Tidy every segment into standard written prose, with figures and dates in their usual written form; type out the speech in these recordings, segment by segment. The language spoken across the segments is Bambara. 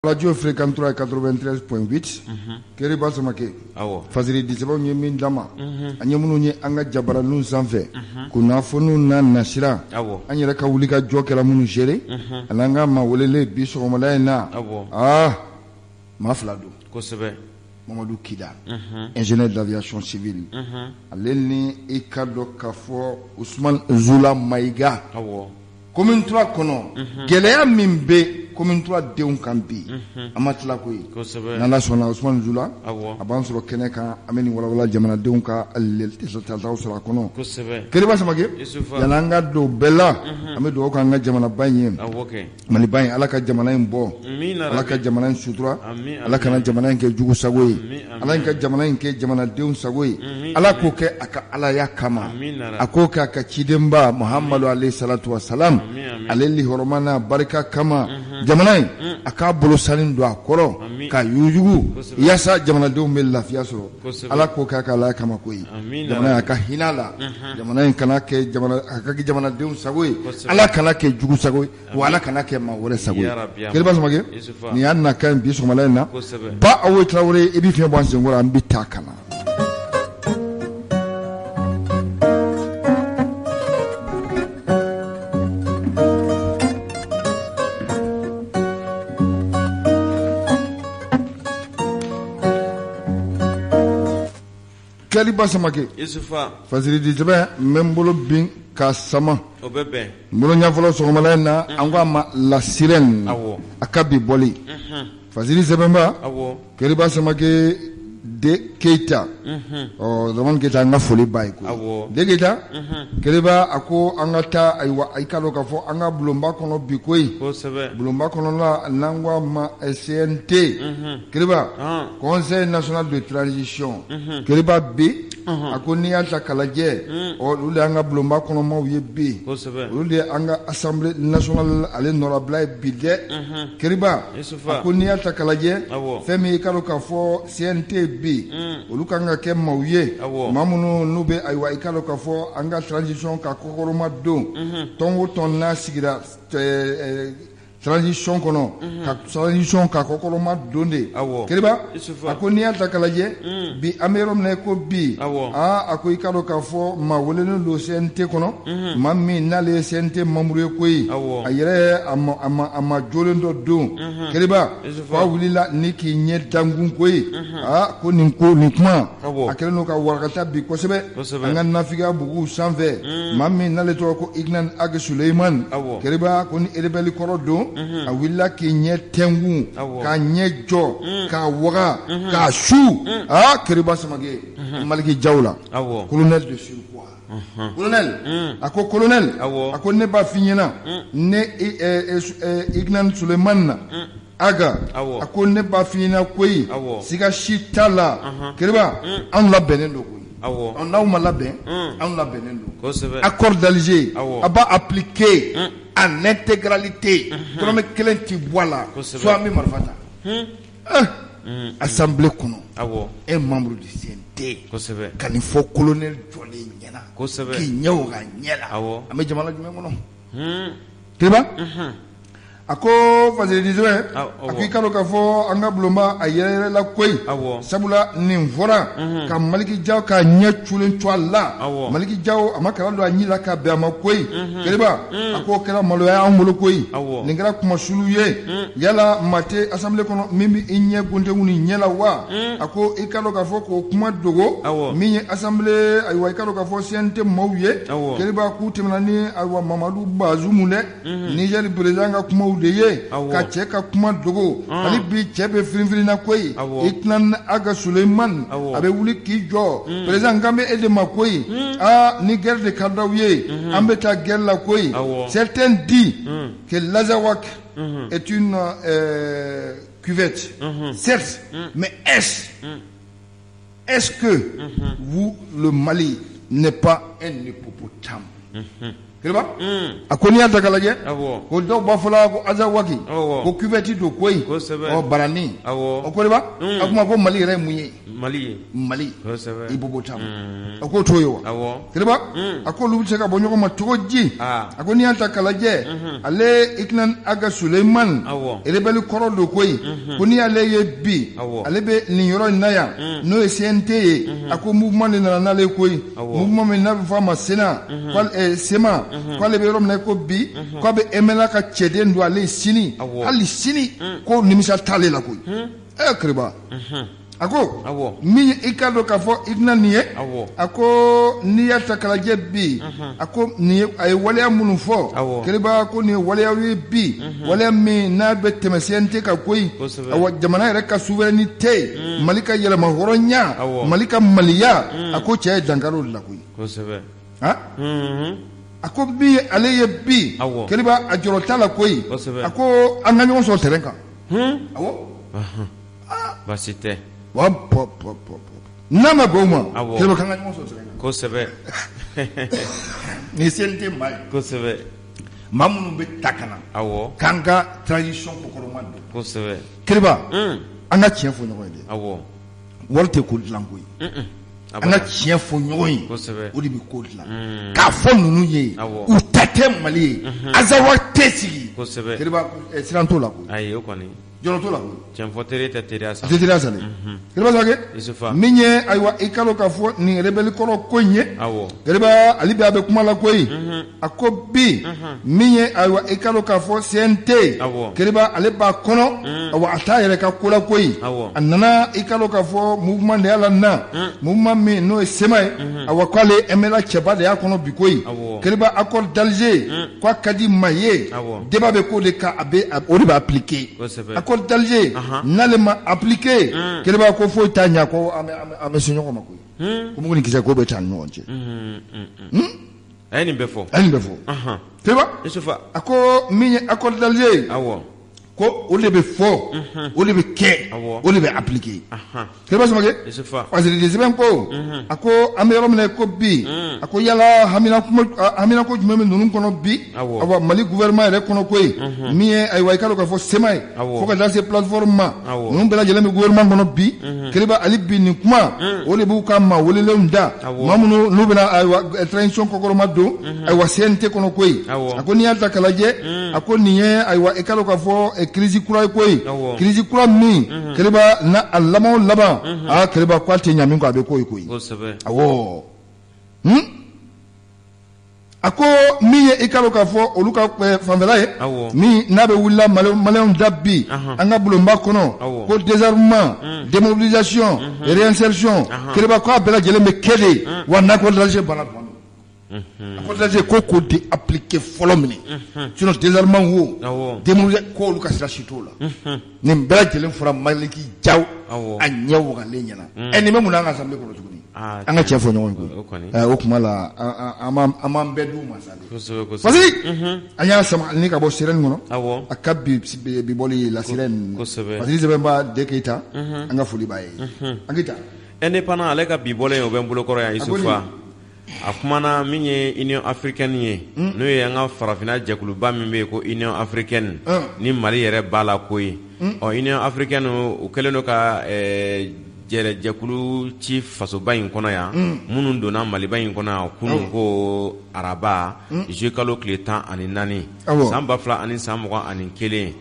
Radio Fréquence 3 93.8 Keriba Samake Fasiri disɛbɛnw ye min d'an ma an ye minnu ye an ka jabaraninw sanfɛ kunnafoniw n'a nasira an yɛrɛ ka wuli ka jɔ kɛra minnu seere ani an ka maa welelen bi sɔgɔmada in na aa maa fila don kosɛbɛ Mamadu Kida ingénieur d'aviation civile ale ni i ka dɔn k'a fɔ Usumani Zula Mayiga Commune 3 kɔnɔ gɛlɛya min bɛ commune 3 denw kan bi an ma tila koyi n'Ala sɔnna Usumani Zula a b'an sɔrɔ kɛnɛ kan an bɛ nin walawala jamanadenw ka tataw sɔrɔ a kɔnɔ Keriba Samake yanni an ka don bɛɛ la an bɛ dugawu k'an ka jamanaba in ye Maliba in Ala ka jamana in bɔ Ala ka jamana in sutura Ala kana jamana in kɛ jugu sago ye Ala ka jamana in kɛ jamanadenw sago ye Ala k'o kɛ a ka alaya kama a k'o kɛ a ka cidenba Muhamadu alayhi salatu wa salam ale lihɔrɔma n'a barika kama jamana in a k'a bolo sani don a kɔrɔ ka yuguyugu yaasa jamanadenw bɛ lafiya sɔrɔ Ala k'o kɛ a ka alaya kama koyi jamana a ka hinɛ la jamana in kana kɛ a ka kɛ jamanadenw sago ye Ala kana kɛ jugu sago ye wa Ala kana kɛ maa wɛrɛ sago ye Keriba Samake nin y'a nakan ye bi sɔgɔmada in na ba Awo Tarawele i bɛ fiɲɛ bɔ an senkɔrɔ an bɛ taa ka na. Keriba Samake Fasiri di sɛbɛn n bɛ n bolo bin ka sama o bɛ bɛn n bolo ɲɛ fɔlɔ sɔgɔmada in na an ko a ma La Sirène a ka bi bɔli Fasiri sɛbɛnba Keriba Samake de Keyita ɔ Dramane Keyita an ka foli b'a ye koyi de Keyita Keriba a ko an ka taa ayiwa i k'a dɔn k'a fɔ an ka bulonba kɔnɔ bi koyi bulonba kɔnɔna n'an ko a ma CNT Keriba Conseil national de transition Keriba bi a ko n'i y'a ta k'a lajɛ olu de y'an ka bulonba kɔnɔmaw ye bi olu de ye an ka assemblée nationale ale nɔrabila ye bi dɛ Keriba a ko n'i y'a ta k'a lajɛ fɛn min i k'a dɔn k'a fɔ CNT bi olu kan ka kɛ maaw ye maa minnu n'u bɛ ayiwa i k'a dɔn k'a fɔ an ka transition ka kɔkɔrɔma don tɔn o tɔn n'a sigira transition kɔnɔ ka transition ka kɔkɔrɔma don de Keriba a ko n'i y'a ta k'a lajɛ bi an bɛ yɔrɔ min na ko bi aa a ko i k'a dɔn k'a fɔ maa welelen don CNT kɔnɔ maa min n'ale ye CNT membre ye koyi a yɛrɛ a ma jolen dɔ don Keriba k'a wulila ni k'i ɲɛ dangun koyi aa ko nin ko nin kuma a kɛlen don ka warakata bi kosɛbɛ an ka nafigiya buguw sanfɛ maa min n'ale tɔgɔ ko Ignane Ag Suleiman Keriba ko ni rebelle kɔrɔ don a wulila k'i ɲɛ tɛnkun k'a ɲɛ jɔ k'a waga k'a su aa Keriba Samake Maliki Jaw la colonel de surcroît colonel a ko colonel a ko ne b'a f'i ɲɛna ne Ignane Suleiman na Aga a ko ne b'a f'i ɲɛna koyi siga si t'a la Keriba anw labɛnnen don koyi n'aw ma labɛn anw labɛnnen don accord d'Alger a b'a appliquer en intégralité dɔrɔmɛ kelen tɛ bɔ a la soit an bɛ marifa ta assemblée kɔnɔ un membre du CNT ka nin fɔ colonel jɔlen ɲɛna k'i ɲɛ waga ɲɛ la an bɛ jamana jumɛn kɔnɔ Keriba a ko Fasiri sɛbɛn a ko i k'a dɔn k'a fɔ an ka bulonba a yɛrɛyɛrɛla koyi sabula nin fɔra ka Maliki Jaw k'a ɲɛ culen to a la Maliki Jaw a ma kala don a ɲin la ka bɛn a ma koyi Keriba a k'o kɛra maloya y'an bolo koyi nin kɛra kumasulu ye yala maa tɛ assemblée kɔnɔ min bɛ i ɲɛ gontengu nin ɲɛ la wa a ko i k'a dɔn k'a fɔ k'o kuma dogo min ye assemblée ayiwa i k'a dɔn k'a fɔ CNT maaw ye Keriba k'u tɛmɛna ni ayiwa Mamadu Bazumu dɛ Niger président ka kumaw de ye ka cɛ ka kuma dogo hali bi cɛ bɛ firinfirin na koyi Ignane Ag Suleiman a bɛ wuli k'i jɔ président kan bɛ e de ma koyi aa ni guerre de ka d'aw ye an bɛ taa guerre la koyi certains disent que l'Azawak est une cuvette certes mais est-ce que vous le Mali n'est pas un hippopotame? Kiriba a ko n'i y'a ta k'a lajɛ ko dɔw b'a fɔ la ko Azawaki ko cuvette don koyi ɔ baranin o Kiriba a kuma ko Mali yɛrɛ ye mun ye Mali Mali hippopotame a k'o t'o ye wa Kiriba a ko olu bɛ se ka bɔ ɲɔgɔn ma cogo di a ko n'i y'a ta k'a lajɛ ale Itinan Ag Sulemani rebelle kɔrɔ don koyi ko n'i y'ale ye bi ale bɛ nin yɔrɔ in na yan n'o ye CNT ye a ko mouvement de nana n'ale ye koyi mouvement min n'a bɛ fɔ a ma Sénat CMA k'ale bɛ yɔrɔ min na ko bi k'a bɛ MNLA ka cɛden don ale sini hali sini ko nimisa t'ale la koyi ɛ Kiriba a ko min i k'a dɔn k'a fɔ Itinan nin ye a ko n'i y'a ta k'a lajɛ bi a ko nin a ye waleya minnu fɔ Kiriba ko nin ye waleyaw ye bi waleya min n'a bɛ tɛmɛ CNT kan koyi awa jamana yɛrɛ ka souveraineté Mali ka yɛrɛmahɔrɔnya Mali ka maliya a ko cɛ ye dankari o de la koyi a ko bi ale ye bi Kiriba a jɔrɔ t'a la koyi a ko an ka ɲɔgɔn sɔrɔ terrain kan awɔ baasi tɛ n'a ma bɛn o ma Kiriba k'an ka ɲɔgɔn sɔrɔ terrain kan kosɛbɛ nin ye CNT maa ye kosɛbɛ maa minnu bɛ ta ka na k'an ka transition kɔkɔrɔma don kosɛbɛ Kiriba an ka tiɲɛ fɔ ɲɔgɔn ye dɛ wari tɛ ko dilan koyi an ka tiɲɛ fɔ ɲɔgɔn ye o de bɛ ko dilan k'a fɔ ninnu ye u ta tɛ Mali ye Azawad tɛ sigi Kiriba siran t'o la koyi ayi o kɔni jɔrɔ t'o la koyi tiɲɛ fɔ teri tɛ teriya sa tɛ teriya sa dɛ Kiriba Samake min ye ayiwa i k'a dɔn k'a fɔ nin rebelle kɔrɔ ko in ye Kiriba hali bi a bɛ kuma la koyi a ko bi min ye ayiwa i k'a dɔn k'a fɔ CNT Kiriba ale b'a kɔnɔ awa a t'a yɛrɛ ka ko la koyi a nana i k'a dɔn k'a fɔ mouvement de y'a la na mouvement min n'o ye CMA ye awa k'ale MNLA cɛba de y'a kɔnɔ bi koyi Kiriba accord d'Alger k'a ka di maa ye débat bɛ k'o de kan a bɛ o de bɛ appliquer accord d'Alger n'ale ma appliquer Kiriba ko foyi t'a ɲɛ ko an bɛ se ɲɔgɔn ma koyi ko mugu ni kisɛ ko bɛ taa ni ɲɔgɔn cɛ. A ye nin bɛɛ fɔ a ye nin bɛɛ fɔ Kiriba a ko min ye accord d'Alger ye ko o de bɛ fɔ o de bɛ kɛ o de bɛ appliquer Kiriba Samake Fasiridi sɛbɛn ko a ko an bɛ yɔrɔ min na ko bi a ko yala haminako jumɛn bɛ ninnu kɔnɔ bi awa Mali gouvernement yɛrɛ kɔnɔ koyi min ye ayiwa i k'a dɔn k'a fɔ CMA ye fo ka taa se plateforme ma ninnu bɛɛ lajɛlen bɛ gouvernement kɔnɔ bi Kiriba hali bi nin kuma o de b'u ka maa welelenw da maa minnu n'u bɛna ayiwa transition kɔkɔrɔma don ayiwa CNT kɔnɔ koyi a ko n'i y'a ta k'a lajɛ a ko nin ye ayiwa i k'a dɔn k'a fɔ crise kura ye koyi crise kura min Kiriba n'a a laban o laban aa Kiriba k'a tɛ ɲa min kɔ a bɛ k'o ye koyi awɔ a ko min ye i k'a dɔn k'a fɔ olu ka fanfɛla ye min n'a bɛ wulila maliyɛnw da bi an ka bulonba kɔnɔ ko désarmement démobilisation réinsertion Kiriba k'a bɛɛ lajɛlen bɛ kɛ de wa n'accord d'Alger banna tuma min accord d'Alger ko k'o de appliquer fɔlɔ minɛ sinon désarmement wo démobilisation ko olu ka sira si t'o la nin bɛɛ lajɛlen fɔra Maliki Jaw a ɲɛ wagalen ɲɛna ɛ nin bɛ mun na an ka assemblée kɔnɔ tuguni an ka cɛn fɔ ɲɔgɔn ye o kuma la an b'an bɛɛ d'u ma sa parce que an y'a sama ni ka bɔ Sirène kɔnɔ a ka bi bɔli la Sirène parce que sɛbɛnba de Keyita an ka foli b'a ye an Keyita Indépendant ale ka bi bɔlen o bɛ n bolokɔrɔ yan Isufa a kumana min ye Union africaine ye n'o ye an ka farafinna jɛkuluba min bɛ yen ko Union africaine ni Mali yɛrɛ b'a la koyi ɔ Union africaine u kɛlen don ka jɛkulu ci fasoba in kɔnɔ yan minnu donna Maliba in kɔnɔ yan kunun ko araba juillet kalo tile 14 san 2021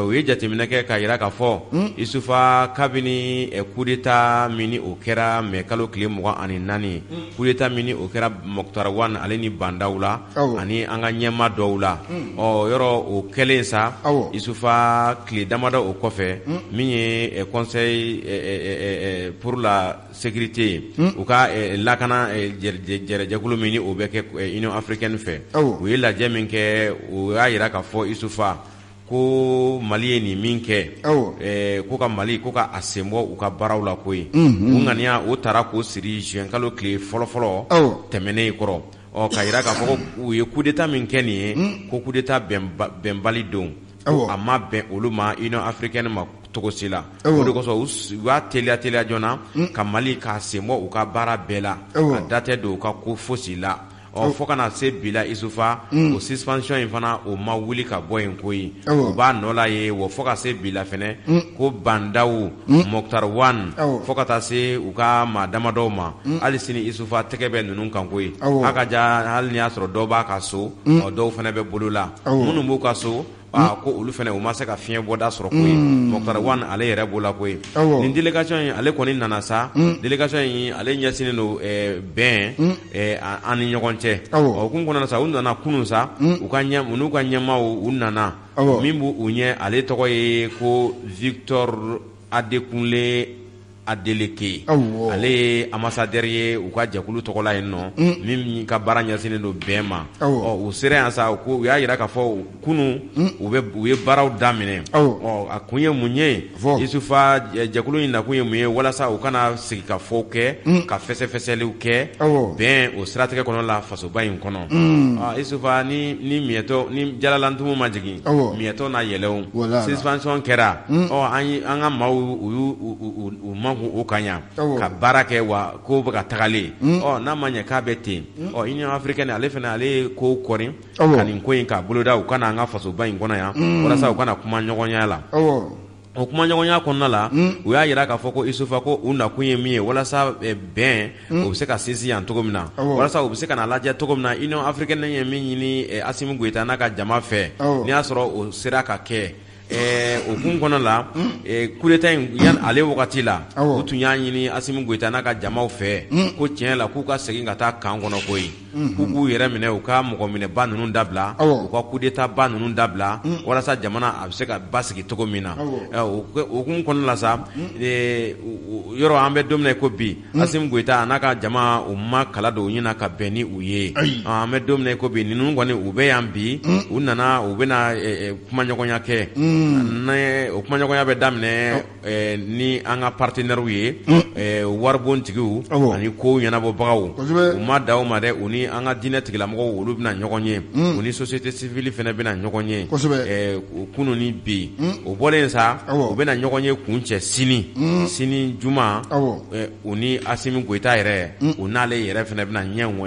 u ye jateminɛ kɛ k'a jira k'a fɔ Isufa kabini coup d'État min o kɛra mai kalo tile 24 coup d'État min o kɛra Moctar Ouane ale ni Bah N'Daw la ani an ka ɲɛmaa dɔw la ɔ yɔrɔ o kɛlen sa Isufa tile damadɔ o kɔfɛ min ye conseil pour la sécurité ye u ka lakana jɛrɛjɛkulu min ni o bɛ kɛ Union africaine fɛ u ye lajɛ min kɛ u y'a jira k'a fɔ Isufa ko Mali ye nin min kɛ ko ka Mali ko ka a sen bɔ u ka baaraw la koyi u ŋaniya o taara k'o siri juin kalo tile fɔlɔfɔlɔ tɛmɛnen kɔrɔ ɔ k'a jira k'a fɔ ko u ye coup d'État min kɛ nin ye ko coup d'État bɛnbali don a ma bɛn olu ma Union africaine ma cogo si la o de kosɔn u y'a teliya teliya joona ka Mali k'a sen bɔ u ka baara bɛɛ la ka da tɛ don u ka ko fosi la. Ɔ fo ka na se bi la Isufa o suspension in fana o ma wuli ka bɔ yen koyi u b'a nɔ la yen wa fo ka se bi la fana ko Bah N'Daw Moctar Ouane fo ka taa se u ka maa damadɔw ma hali sini Isufa tɛgɛ bɛ ninnu kan koyi a ka ja hali n'i y'a sɔrɔ dɔw b'a ka so ɔ dɔw fana bɛ bolo la minnu b'u ka so aa ko olu fana u ma se ka fiɲɛ bɔda sɔrɔ koyi Moctar Ouane ale yɛrɛ b'o la koyi nin délégation in ale kɔni nana sa délégation in ale ɲɛsinnen don bɛn an ni ɲɔgɔn cɛ o hukumu kɔnɔna sa u nana kunun sa u ka u n'u ka ɲɛmaaw u nana min b'u ɲɛ ale tɔgɔ ye ko Victor Adekunle Adeleke ale ye ambassadeur ye u ka jɛkulu tɔgɔ la yen nɔ min ka baara ɲɛsinnen don bɛn ma ɔ u sera yan sa u y'a jira k'a fɔ kunun u ye baaraw daminɛ ɔ a kun ye mun ye Isufa jɛkulu in nakun ye mun ye walasa u ka na sigikafɔ kɛ ka fɛsɛfɛsɛliw kɛ bɛn o siratigɛ kɔnɔ la fasoba in kɔnɔ Isufa ni ni jalalantumu ma jigin miyɛtɔ na yɛlɛ o suspension kɛra ɔ an ka maaw u y'u makun o kan yan ka baara kɛ wa ko bɛ ka tagalen ɔ n'a ma ɲɛ k'a bɛ ten ɔ Union africaine ale fana ale ye ko kɔri ka nin ko in k'a boloda u ka na an ka fasoba in kɔnɔ yan walasa u ka na kuma ɲɔgɔnya la o kumaɲɔgɔnya kɔnɔna la u y'a jira k'a fɔ ko Isufa ko u nakun ye min ye walasa bɛn o bɛ se ka sinsin yan cogo min na walasa u bɛ se ka na lajɛ cogo min na Union africaine ye min ɲini Asimi Goyita n'a ka jama fɛ n'i y'a sɔrɔ o sera ka kɛ o hukumu kɔnɔ la coup d'État in yan ale wagati la u tun y'a ɲini Asimi Goyita n'a ka jamaw fɛ ko tiɲɛ la k'u ka segin ka taa camp kɔnɔ koyi k'u k'u yɛrɛ minɛ u ka mɔgɔ minɛba ninnu dabila u ka coup d'État ba ninnu dabila walasa jamana a bɛ se ka basigi cogo min na o hukumu kɔnɔna la sa yɔrɔ an bɛ don min na ko bi Asimi Goyita a n'a ka jama u ma kala don u ɲin na ka bɛn ni u ye an bɛ don min na ko bi ninnu kɔni u bɛ yan bi u nana u bɛna kumaɲɔgɔnya kɛ o kumaɲɔgɔnya bɛ daminɛ ni an ka partenaires ye waribontigiw ani ko ɲɛnabɔbagaw u ma dan o ma dɛ u ni an ka diinɛ tigilamɔgɔw olu bɛna ɲɔgɔn ye u ni société civile fana bɛna ɲɔgɔn ye kunun ni bi o bɔlen sa u bɛna ɲɔgɔn ye kuncɛ sini sini juma u ni Asimi Goyita yɛrɛ u n'ale yɛrɛ fana bɛna ɲɛ o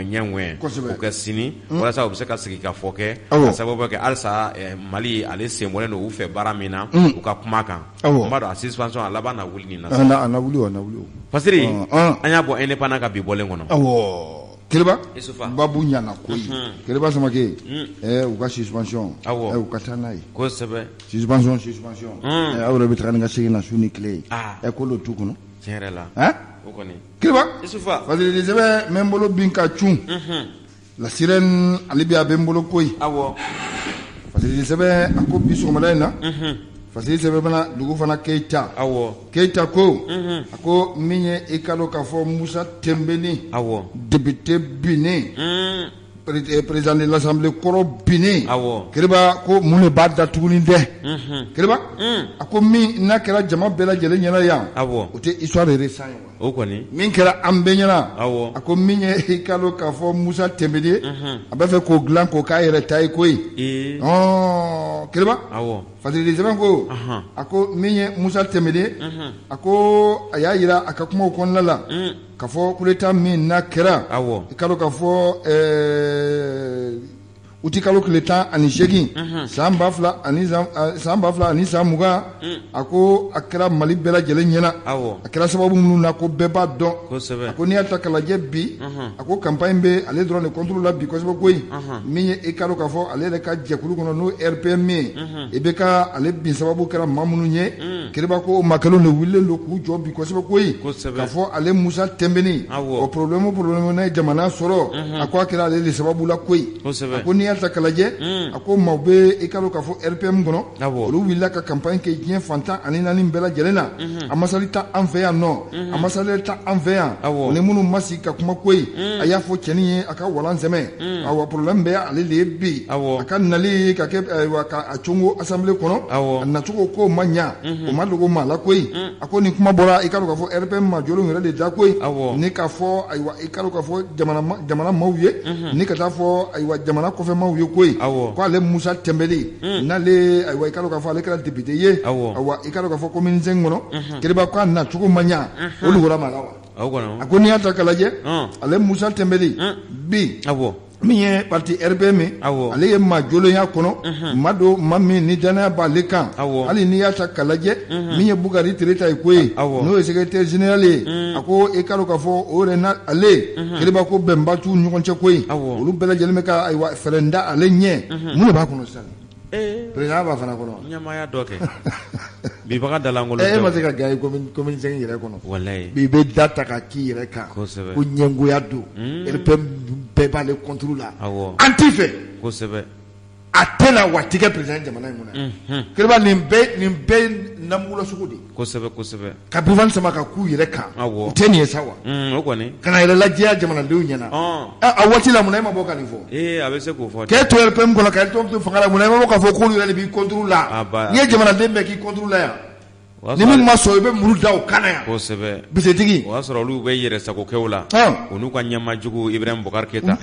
kɛ sini walasa u bɛ se ka sigikafɔ kɛ ka sababu kɛ halisa Mali ale sen bɔlen don u fɛ baara min na u ka kuma kan n b'a dɔn a suspension a laban na wuli nin na a na wuli a na wuli Fasiri an y'a bɔ Indépendant ka bi bɔlen kɔnɔ awɔ Kiriba babu ɲana koyi Kiriba Samake u ka suspension u ka taa n'a ye kosɛbɛ suspension suspension aw yɛrɛ bɛ taga ni ka segin na su ni tile ye ko dɔ t'u kɔnɔ tiɲɛ yɛrɛ la o kɔni Kiriba Fasiri sɛbɛn bɛ n bolo bin ka cun La Sirène ale bi a bɛ n bolo koyi Fasiri sɛbɛn a ko bi sɔgɔmada in na Fasiri sɛbɛn bɛna dugu fana Keyita Keyita ko a ko min ye i ka dɔn k'a fɔ Musa Tɛnbeli député binnen président de l'Assemblée kɔrɔ binnen Kiriba ko mun de b'a da tuguni dɛ Kiriba a ko min n'a kɛra jama bɛɛ lajɛlen ɲɛna yan o tɛ histoire récente ye o kɔni min kɛra an bɛɛ ɲɛna a ko min ye i ka dɔn k'a fɔ Musa Tɛnbeli ye a b'a fɛ k'o dilan k'o k'a yɛrɛ ta ye koyi Kiriba Fasiri sɛbɛn ko a ko min ye Musa Tɛnbeli ye a ko a y'a jira a ka kumaw kɔnɔna la k'a fɔ coup d'État min n'a kɛra i ka dɔn k'a fɔ utikalo tile 18 san 2020, a ko a kɛra Mali bɛɛ lajɛlen ɲɛna, a kɛra sababu minnu na ko bɛɛ b'a dɔn, a ko n'i y'a ta k'a lajɛ bi, a ko campagne bɛ ale dɔrɔn de contre la bi kosɛbɛ koyi, min ye i ka dɔn k'a fɔ ale yɛrɛ ka jɛkulu kɔnɔ n'o RPM ye, IBK ale bin sababu kɛra maa minnu ye, Kiriba ko o maa kelenw de wulilen don k'u jɔ bi kosɛbɛ koyi, k'a fɔ ale Musa Tɛnbeli, o problème o problème n'a ye jamana sɔrɔ, a ko a kɛra ale de sababu la koyi. A ko n'i y'a ta k'a lajɛ a ko maaw bɛ i ka dɔn k'a fɔ RPM kɔnɔ olu wulila ka campagne kɛ diɲɛ fan 14 bɛɛ lajɛlen na ambassade tɛ an fɛ yan nɔ ambassadeur tɛ an fɛ yan ni minnu ma sigi ka kuma koyi a y'a fɔ cɛnin ye a ka walan sɛmɛ awa problème bɛ ale de ye bi a ka nali ka kɛ ayiwa ka a congo assemblée kɔnɔ a nacogo k'o ma ɲa o ma dogo maa la koyi a ko nin kuma bɔra i ka dɔn k'a fɔ RPM maa jolenw yɛrɛ de da koyi ni k'a fɔ ayiwa i ka dɔn k'a fɔ jamana maaw ye ni ka taa fɔ ayiwa jamana kɔfɛ maaw ye koyi ko ale Musa Tɛnbeli n'ale ayiwa i ka dɔn k'a fɔ ale kɛra député ye ayiwa i ka dɔn k'a fɔ commune 5 kɔnɔ Kiriba k'a nacogo ma ɲa o dogora maa la wa a ko n'i y'a ta k'a lajɛ ale Musa Tɛnbeli bi. Min ye parti RPM ale ye maa jɔlenya kɔnɔ maa don maa min ni danaya b'ale kan hali n'i y'a ta k'a lajɛ min ye Bukari Tereta ye koyi n'o ye secrétaire général ye a ko i k'a dɔn k'a fɔ o yɛrɛ n'ale Keriba ko bɛnba t'u ni ɲɔgɔn cɛ koyi olu bɛɛ lajɛlen bɛ ka ayiwa fɛɛrɛ da ale ɲɛ mun de b'a kɔnɔ sisan président b'a fana kɔnɔ ɲɛmaaya dɔ kɛ bibaga dalankolon e ma se ka gagner commune 5 yɛrɛ kɔnɔ walayi bi bɛ da ta ka k'i yɛrɛ kan ko ɲɛngoya don RPM bɛɛ b'ale contre la an t'i fɛ kosɛbɛ a tɛ na wa a tɛ kɛ président jamana in kɔnɔ Keriba nin bɛɛ ye namugulasogo de ye kosɛbɛ kosɛbɛ ka bifan sama ka k'u yɛrɛ kan o tɛ nin ye sa wa o kɔni ka na yɛrɛ lajɛya jamanadenw ɲɛna a waati la munna e ma bɔ ka nin fɔ ee a bɛ se k'o fɔ k'e to RPM kɔnɔ ka to fanga la munna e ma bɔ k'a fɔ k'olu yɛrɛ de b'i contre la n'i ye jamanaden bɛɛ k'i contre la yan ni min ma sɔn i bɛ muru da o kan na yan kosɛbɛ bisetigi o y'a sɔrɔ olu bɛ yɛrɛ sagokɛw la u n'u ka ɲɛmaa jugu Ibrahim Boubacar Keita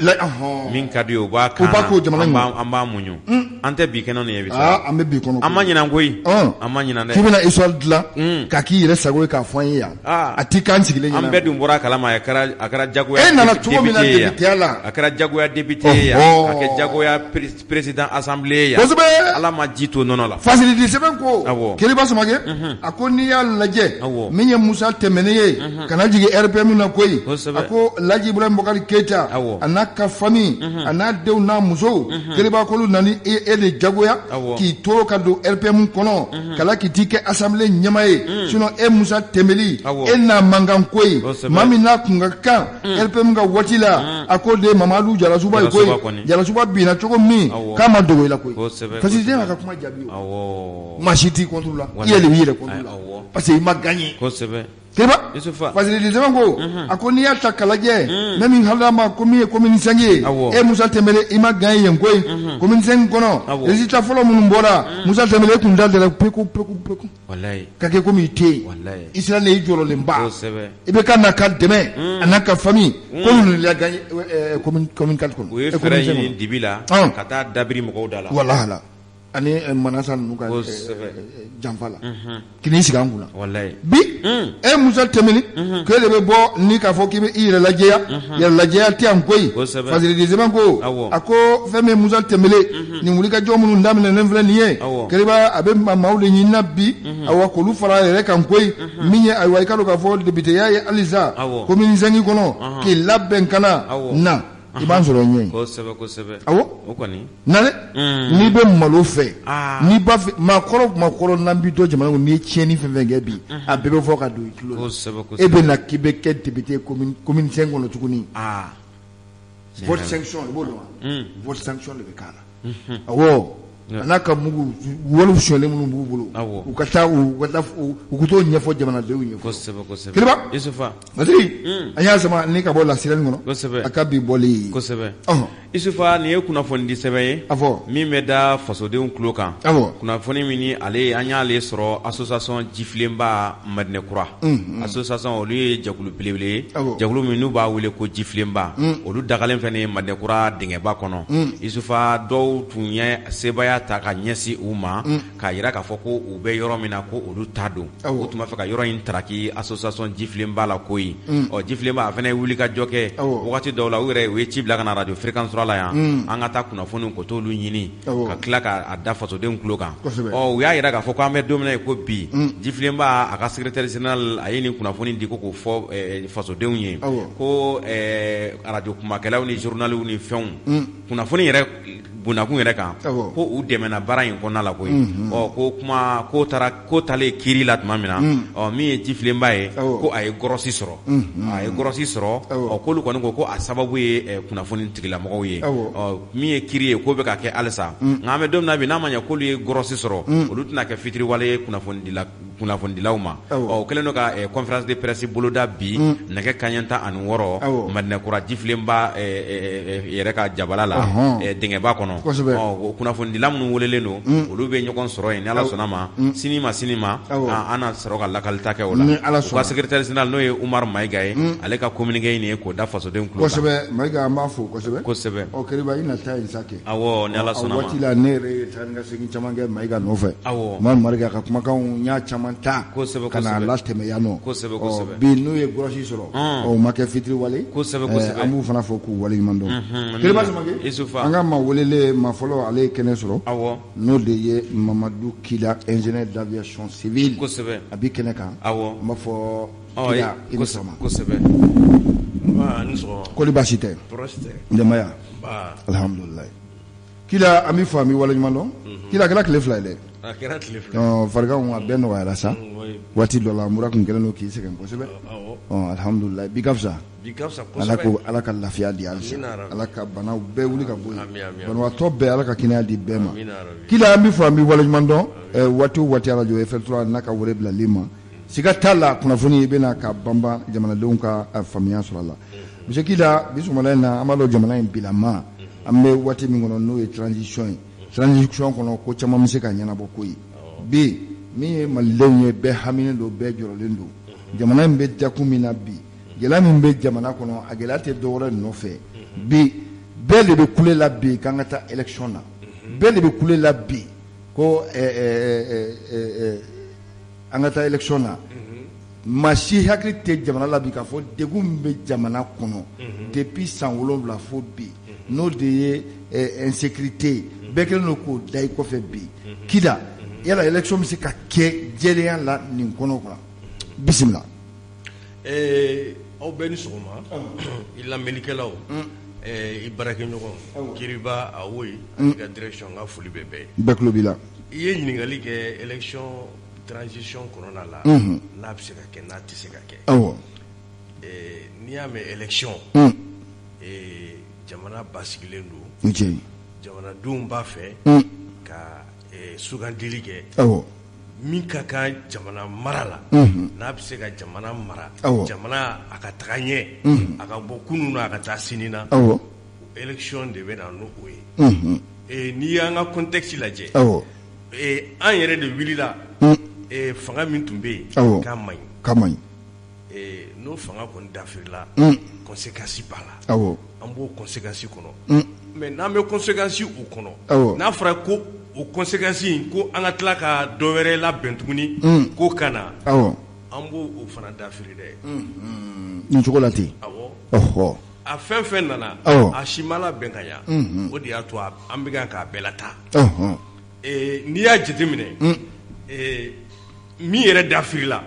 min ka di u b'a kan an b'a muɲu an tɛ bi kɛnɛ nin ye bi sa an bɛ bi kɔnɔ an ma ɲinan koyi an ma ɲinan dɛ k'i bɛna histoire dilan ka k'i yɛrɛ sago ye k'a fɔ an ye yan a t'i k'an sigilen ɲɛna an bɛɛ dun bɔra a kalama a kɛra a kɛra jagoya e nana cogo min na député la a kɛra jagoya député ye yan ka kɛ jagoya président assemblée ye yan kosɛbɛ Ala ma ji to nɔnɔ la Fasilidi sɛbɛn ko Keriba Samakɛ a ko n'i y'a lajɛ min ye Musa Tɛnbɛnɛ ye kana jigin RPM na koyi a ko Laji Ibrahim Boubacar Keita a n'a ka famille a n'a denw n'a musow Keriba k'olu nana e de jagoya k'i toro ka don RPM kɔnɔ ka la k'i t'i kɛ assemblée ɲɛmaa ye sinon e Musa Tɛnbɛli e n'a man kan koyi maa min n'a kun ka kan RPM ka waati la a k'o de ye Mamadu Jarasuba ye koyi Jarasuba binna cogo min k'a ma dogo i la koyi Fasilidi y'a ka kuma jaabi o maa si t'i contre la i yɛrɛ de b'i yɛrɛ contre la parce que i ma gagné Keriba Fasilidi sɛbɛn ko a ko n'i y'a ta k'a lajɛ ne min hakili ma ko min ye commune 5 ye e Musa Tɛnbɛlɛ i ma gagné yen koyi commune 5 kɔnɔ résultat fɔlɔ minnu bɔra Musa Tɛnbɛlɛ e kun da dara peku peku peku ka kɛ komi i tɛ yen i sirannen i jɔrɔlenba IBK n'a ka dɛmɛ a n'a ka famille k'olu de y'a gagné commune 4 kɔnɔ u ye fɛɛrɛ ɲini dibi la ka taa dabiri mɔgɔw da la walahi ani Manasa ninnu ka janfa la k'i sigi an kunna bi e Musa Tɛnbɛli k'e de bɛ bɔ ni k'a fɔ k'i bɛ i yɛrɛ lajɛya yɛrɛ lajɛya tɛ yan koyi Fasilidi sɛbɛn ko a ko fɛn min Musa Tɛnbɛli nin wulikajɔ minnu daminɛnen filɛ nin ye Keriba a bɛ maaw de ɲini na bi awa k'olu fara a yɛrɛ kan koyi min ye ayiwa i ka dɔn k'a fɔ députéya ye halisa commune 5 kɔnɔ k'i labɛn ka na na i b'an sɔrɔ ɲɛ kosɛbɛ kosɛbɛ awɔ o kɔni na dɛ n'i bɛ malo fɛ n'i b'a fɛ maakɔrɔ maakɔrɔ n'an b'i dɔn jamana kɔnɔ n'i ye tiɲɛni fɛn fɛn kɛ bi a bɛɛ bɛ fɔ ka don i tulo la kosɛbɛ kosɛbɛ e bɛ na k'i bɛ kɛ député commune 5 kɔnɔ tuguni vote sanction i b'o dɔn wa vote sanction de bɛ k'a la awɔ a n'a ka mugu wariw sonyɛlen minnu b'u bolo u ka taa u ka taa u ka t'o ɲɛfɔ jamanadenw ye kosɛbɛ kosɛbɛ Kiriba Isufa Masiri an y'a sama ni ka bɔ La Sirène kɔnɔ kosɛbɛ a ka bi bɔli ye kosɛbɛ Isufa nin ye kunnafonidi sɛbɛn ye a fɔ min bɛ da fasodenw tulo kan awɔ kunnafoni min ni ale an y'ale sɔrɔ association jifilenba Madinɛ Kura association olu ye jɛkulu belebele ye jɛkulu min n'u b'a wele ko jifilenba olu dagalen fɛn ye Madinɛ Kura dingɛba kɔnɔ Isufa dɔw tun ye sebaaya ta ka ɲɛsin u ma k'a jira k'a fɔ ko u bɛ yɔrɔ min na ko olu ta don u tun b'a fɛ ka yɔrɔ in taraki association jifilenba la koyi ɔ jifilenba a fana ye wulikajɔ kɛ wagati dɔw la u yɛrɛ u ye ci bila ka na radio fréquence 3 la yan an ka taa kunnafoni ko t'olu ɲini ka tila k'a da fasodenw tulo kan ɔ u y'a jira k'a fɔ ko an bɛ don min na i ko bi jifilenba a ka secrétaire général a ye nin kunnafoni di ko k'o fɔ fasodenw ye ko arajo kumakɛlaw ni journaliw ni fɛnw kunnafoni yɛrɛ bundakun yɛrɛ kan ko u dɛmɛna baara in kɔnɔna la koyi ɔ ko kuma ko taara ko taalen kiiri la tuma min na ɔ min ye jifilenba ye ko a ye gɔrɔsi sɔrɔ a ye gɔrɔsi sɔrɔ ɔ k'olu kɔni ko ko a sababu ye kunnafoni tigilamɔgɔw ye ɔ min ye kiiri ye k'o bɛ ka kɛ halisa nka an bɛ don min na bi n'a ma ɲɛ k'olu ye gɔrɔsi sɔrɔ olu tɛna kɛ fitiriwale ye kunnafonidila kunnafonidilaw ma ɔ kɛlen don ka conférence de presse boloda bi nɛgɛ kanɲɛ 16 Madinɛkura jifilenba yɛrɛ ka jabala la dingɛba kɔnɔ ɔ kunnafonidila minnu welelen don olu bɛ ɲɔgɔn sɔrɔ yen ni Ala sɔnna ma sini ma sini ma an na sɔrɔ ka lakalita kɛ o la u ka secrétaire général n'o ye Umaru Mayiga ye ale ka communiqué in ye k'o da fasodenw tulo kan kosɛbɛ Mayiga an b'a fo kosɛbɛ kosɛbɛ ɔ Keriba i na taa yen sa kɛ awɔ ni Ala sɔnna ma waati la ne yɛrɛ ye taa ni ka segin caman kɛ Mayiga nɔfɛ awɔ Umaru Mayiga ka kumakanw n y'a caman caman ta ka na latɛmɛ yan nɔ bi n'u ye grosse sɔrɔ o ma kɛ fitiriwale an b'u fana fo k'u waleɲuman dɔn Kiriba Samake an ka maa welelen maa fɔlɔ ale ye kɛnɛ sɔrɔ n'o de ye Mamadu Kida ingénieur d'aviation civile a bɛ kɛnɛ kan an b'a fɔ Kida i ni sɔgɔma kɔri baasi tɛ denbaya alihamdulilayi Kida an b'i fo an b'i waleɲuman dɔn Kida a kɛra tile fila ye dɛ farigan a bɛɛ nɔgɔyara sa waati dɔ la mura tun kɛlen don k'i sɛgɛn kosɛbɛ alihamdulilayi bi ka fisa Ala ko Ala ka lafiya di halisa Ala ka banaw bɛɛ wuli ka bɔ yen banabaatɔ bɛɛ Ala ka kɛnɛya di bɛɛ ma Kida an b'i fo an b'i waleɲuman dɔn waati o waati arajo FL3 n'a ka wele bilali ma siga t'a la kunnafoni i bɛna ka banban jamanadenw ka faamuya sɔrɔ a la monsieur Kida bi sɔgɔmada in na an b'a dɔn jamana in bilama an bɛ waati min kɔnɔ n'o ye transition ye transition kɔnɔ ko caman bɛ se ka ɲɛnabɔ ko ye bi min ye malidenw ye bɛɛ haminen don bɛɛ jɔrɔlen don jamana in bɛ dakun min na bi gɛlɛya min bɛ jamana kɔnɔ a gɛlɛya tɛ dɔwɛrɛ nɔfɛ bi bɛɛ de bɛ kule la bi k'an ka taa élection na bɛɛ de bɛ kule la bi ko an ka taa élection na maa si hakili tɛ jamana la bi k'a fɔ degun min bɛ jamana kɔnɔ depuis san 7 fo bi n'o de ye insécurité ye bɛɛ kɛlen don k'o da i kɔfɛ bi Kida yala élection bɛ se ka kɛ jɛlenya la nin kɔnɔ quoi bisimila. Aw bɛɛ ni sɔgɔma i lamɛnnikɛlaw i baarakɛɲɔgɔn Kiriba Awoyi i ka direction n ka foli bɛ bɛɛ ye. Bɛɛ tulo b'i la. I ye ɲininkali kɛ élection transition kɔnɔna la n'a bɛ se ka kɛ n'a tɛ se ka kɛ. Awɔ. N'i y'a mɛn élection jamana basigilen don. O tiɲɛ ye. Jamanadenw b'a fɛ ka sugandili kɛ. Awɔ. Min ka kan jamana mara la n'a bɛ se ka jamana mara jamana a ka taga ɲɛ a ka bɔ kunun na a ka taa sini na élection de bɛ na n'o ye n'i y'an ka contexte lajɛ an yɛrɛ de wulila fanga min tun bɛ yen k'a man ɲi n'o fanga kɔni dafirila conséquence b'a la an b'o conséquence kɔnɔ mais n'an bɛ conséquence o kɔnɔ n'a fɔra ko o conséquence in ko an ka tila ka dɔ wɛrɛ labɛn tuguni ko ka na an b'o o fana dafiri dɛ nin cogo la ten a fɛn fɛn nana a si ma labɛn ka ɲɛ o de y'a to an bɛ k'a bɛɛ lataa n'i y'a jateminɛ min yɛrɛ dafirila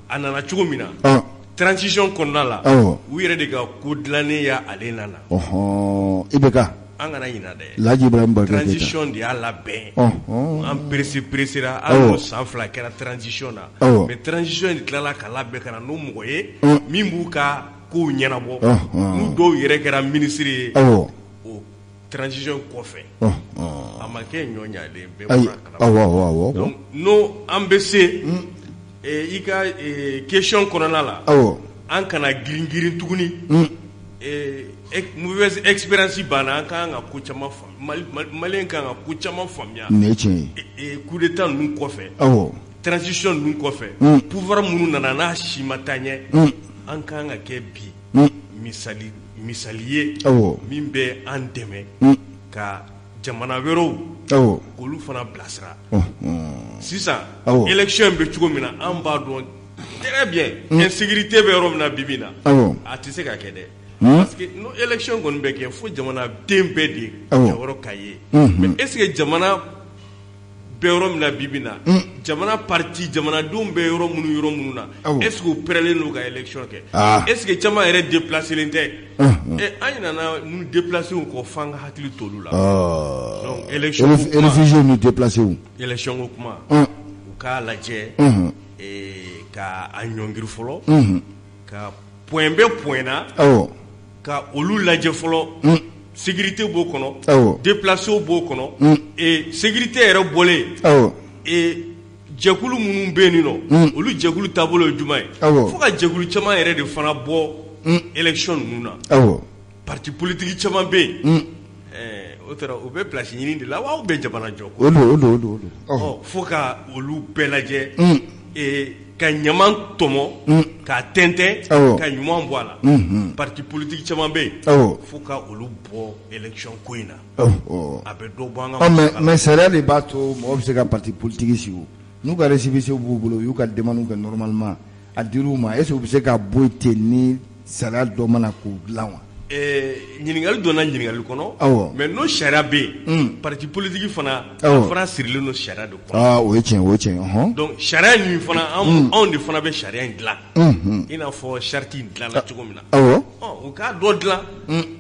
a nana cogo min na transition kɔnɔna la u yɛrɛ de ka ko dilannen y'ale nana IBK an kana ɲinɛ dɛ Laji Ibrahim Boubacar Keita transition de y'a labɛn an pressé pressera hali n'o san 2 kɛra transition na mais transition de tilala ka labɛn ka na n'o mɔgɔ ye min b'u ka kow ɲɛnabɔ n'u dɔw yɛrɛ kɛra ministre ye o transition kɔfɛ a ma kɛ ɲɔ ɲalen bɛɛ bɔra a kalama donc n'o an bɛ se i ka question kɔnɔna la an kana girin girin tuguni mauvaise expérience banna an ka kan ka ko caman faamu malien ka kan ka ko caman faamuya nin ye tiɲɛ ye coup d'état ninnu kɔfɛ transition ninnu kɔfɛ pouvoir minnu nana n'a si ma taa ɲɛ an ka kan ka kɛ bi misali misali ye min bɛ an dɛmɛ ka jamana wɛrɛw k'olu fana bilasira sisan élection bɛ cogo min na an b'a dɔn très bien insécurité bɛ yɔrɔ min na bi bi in na a tɛ se ka kɛ dɛ parce que n'o élection kɔni bɛ kɛ fo jamanaden bɛɛ de jɔyɔrɔ ka ye mais est ce que jamana bɛ yɔrɔ min na bi bi in na jamana parti jamanadenw bɛ yɔrɔ minnu na est ce que u prêt don ka élection kɛ est ce que caman yɛrɛ déplacé len tɛ an ɲinɛna minnu déplacé kɔ f'an ka hakili t'olu la donc élection réfugiés ni déplacés élection ko kuma u k'a lajɛ ka a ɲɔngiri fɔlɔ ka point bɛ point na ka olu lajɛ fɔlɔ sécurité b'o kɔnɔ déplacés b'o kɔnɔ et sécurité yɛrɛ bɔlen et jɛkulu minnu bɛ yen nɔ olu jɛkulu taabolo ye jumɛn ye fo ka jɛkulu caman yɛrɛ de fana bɔ élection ninnu na parti politique caman bɛ yen o taara u bɛ place ɲini de la wa aw bɛ jamana jɔ o don fo ka olu bɛɛ lajɛ ka ɲaman tɔmɔ k'a tɛntɛn ka ɲuman bɔ a la parti politique caman bɛ yen fo ka olu bɔ élection ko in na a bɛ dɔ bɔ an ka mais sariya de b'a to mɔgɔ bɛ se ka parti politique sigi. N'u ka récépissé b'u bolo, u y'u ka demande kɛ normalement, a dir'u ma, est ce que u bɛ se ka bɔ yen ten ni sariya dɔ mana k'u dilan wa? Ɲininkali donna ɲininkali kɔnɔ. Awɔ. Mais n'o sariya bɛ yen, parti politique fana, a fana sirilen don sariya de kɔnɔ. Aa, o ye tiɲɛ, o ye tiɲɛ, ɔhɔn. Donc sariya nin fana, anw de fana bɛ sariya in dilan. I n'a fɔ charte in dilanna cogo min na. Awɔ. Ɔ, u k'a dɔ dilan.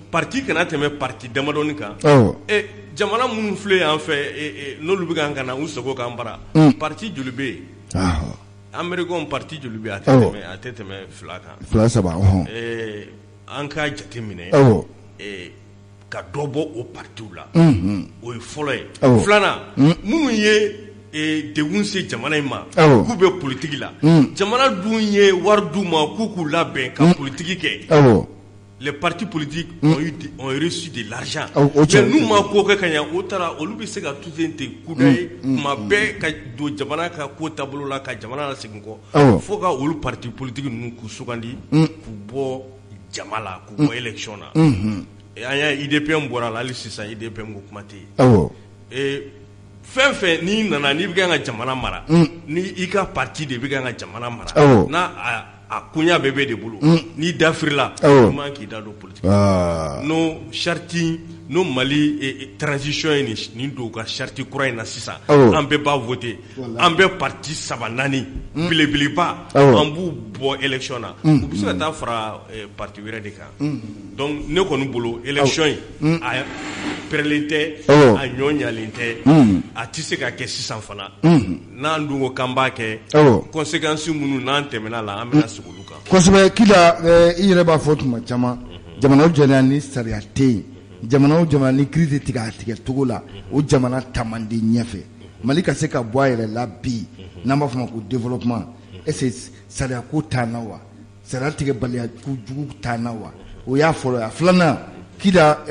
Parti kana tɛmɛ parti damadɔni kan. Awɔ. Jamana minnu filɛ yan fɛ, n'olu bɛ ka na u sago k'an bara. Parti joli bɛ yen? Américain parti joli bɛ yen? A tɛ tɛmɛ 2 kan. 2, 3, ɔhɔn. An ka jate minɛ ka dɔ bɔ o partiw la, o ye fɔlɔ ye. Filanan, minnu ye degun se jamana in ma, k'u bɛ politiki la, jamana dun ye wari d'u ma k'u labɛn ka politiki kɛ. Les partis politiques ont reçu de l'argent. Mais n'u ma ko kɛ ka ɲɛ, o taara, olu bɛ se ka to ten kuda ye tuma bɛɛ ka don jamana ka ko taabolo la, ka jamana lasegin kɔ, fo ka olu parti politique ninnu k'u sugandi, k'u bɔ jama la, k'u bɔ élection na. An y'a IDPM bɔra la, hali sisan IDPM ko kuma tɛ yen. Fɛn fɛn n'i nana, n'i bɛ kan ka jamana mara, ni i ka parti de bɛ kan ka jamana mara, n'a a koɲa bɛɛ bɛ de bolo, n'i dafirila, i man k'i da don politique. N'o charte, n'o Mali transition ye nin don u ka charte kura in na sisan, an bɛɛ b'a voter, an bɛ parti 3, 4 belebeleba, an b'u bɔ élection na, u bɛ se ka taa fara parti wɛrɛ de kan. Donc ne kɔni bolo, élection in a pɛrɛlen tɛ, a ɲɔ ɲalen tɛ, a tɛ se ka kɛ sisan fana. N'an dun ko k'an b'a kɛ, conséquences minnu n'an tɛmɛna la, an bɛna sigi olu kan. Kosɛbɛ. Kida, i yɛrɛ b'a fɔ tuma caman, jamana o jamana ni sariya tɛ yen, jamana o jamana ni kiiri tɛ tigɛ a tigɛ cogo la, o jamana taa man di ɲɛfɛ. Mali ka se ka bɔ a yɛrɛ la bi, n'an b'a fɔ ma ko développement, est ce que sariya ko t'an na wa? Sariya tigɛbaliya kojugu t'an na wa? O y'a fɔlɔ ye. A filanan, Kida,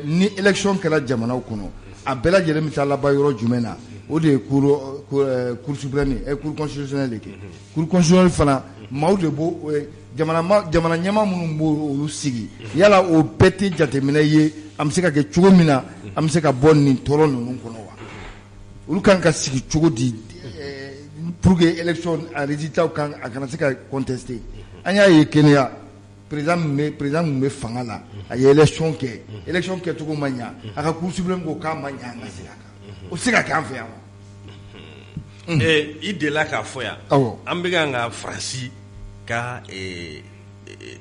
ni élection kɛra jamanaw kɔnɔ, a bɛɛ lajɛlen bɛ taa laban yɔrɔ jumɛn na? O de ye cour suprême ye, cour constitutionnelle de kɛ. Cour constitutionnelle fana, maaw de b'o jamana ɲɛmaa minnu b'o olu sigi, yala o bɛɛ tɛ jateminɛ ye an bɛ se ka kɛ cogo min na, an bɛ se ka bɔ nin tɔɔrɔ ninnu kɔnɔ wa? Olu kan ka sigi cogo di pour que élection a résultat kan a kana se ka contester? An y'a ye Kenya, président min bɛ fanga la, a ye élection kɛ, élection kɛcogo ma ɲa, a ka cour suprême ko k'a ma ɲa, an ka segin a kan. O tɛ se ka kɛ an fɛ yan wa? I delila k'a fɔ yan, an bɛ kan ka Faransi ka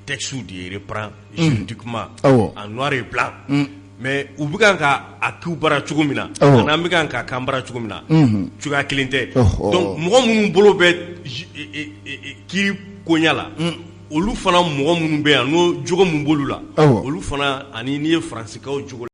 texte de reprend juridiquement en noir et blanc, mais u bɛ kan ka a k'u bara cogo min na, ani an bɛ kan ka k'an bara cogo min na, cogoya kelen tɛ. Donc mɔgɔ minnu bolo bɛ kiiri koɲa la, olu fana mɔgɔ minnu bɛ yan, n'o jogo min b'olu la, olu fana, ani n'i ye Faransikaw jogo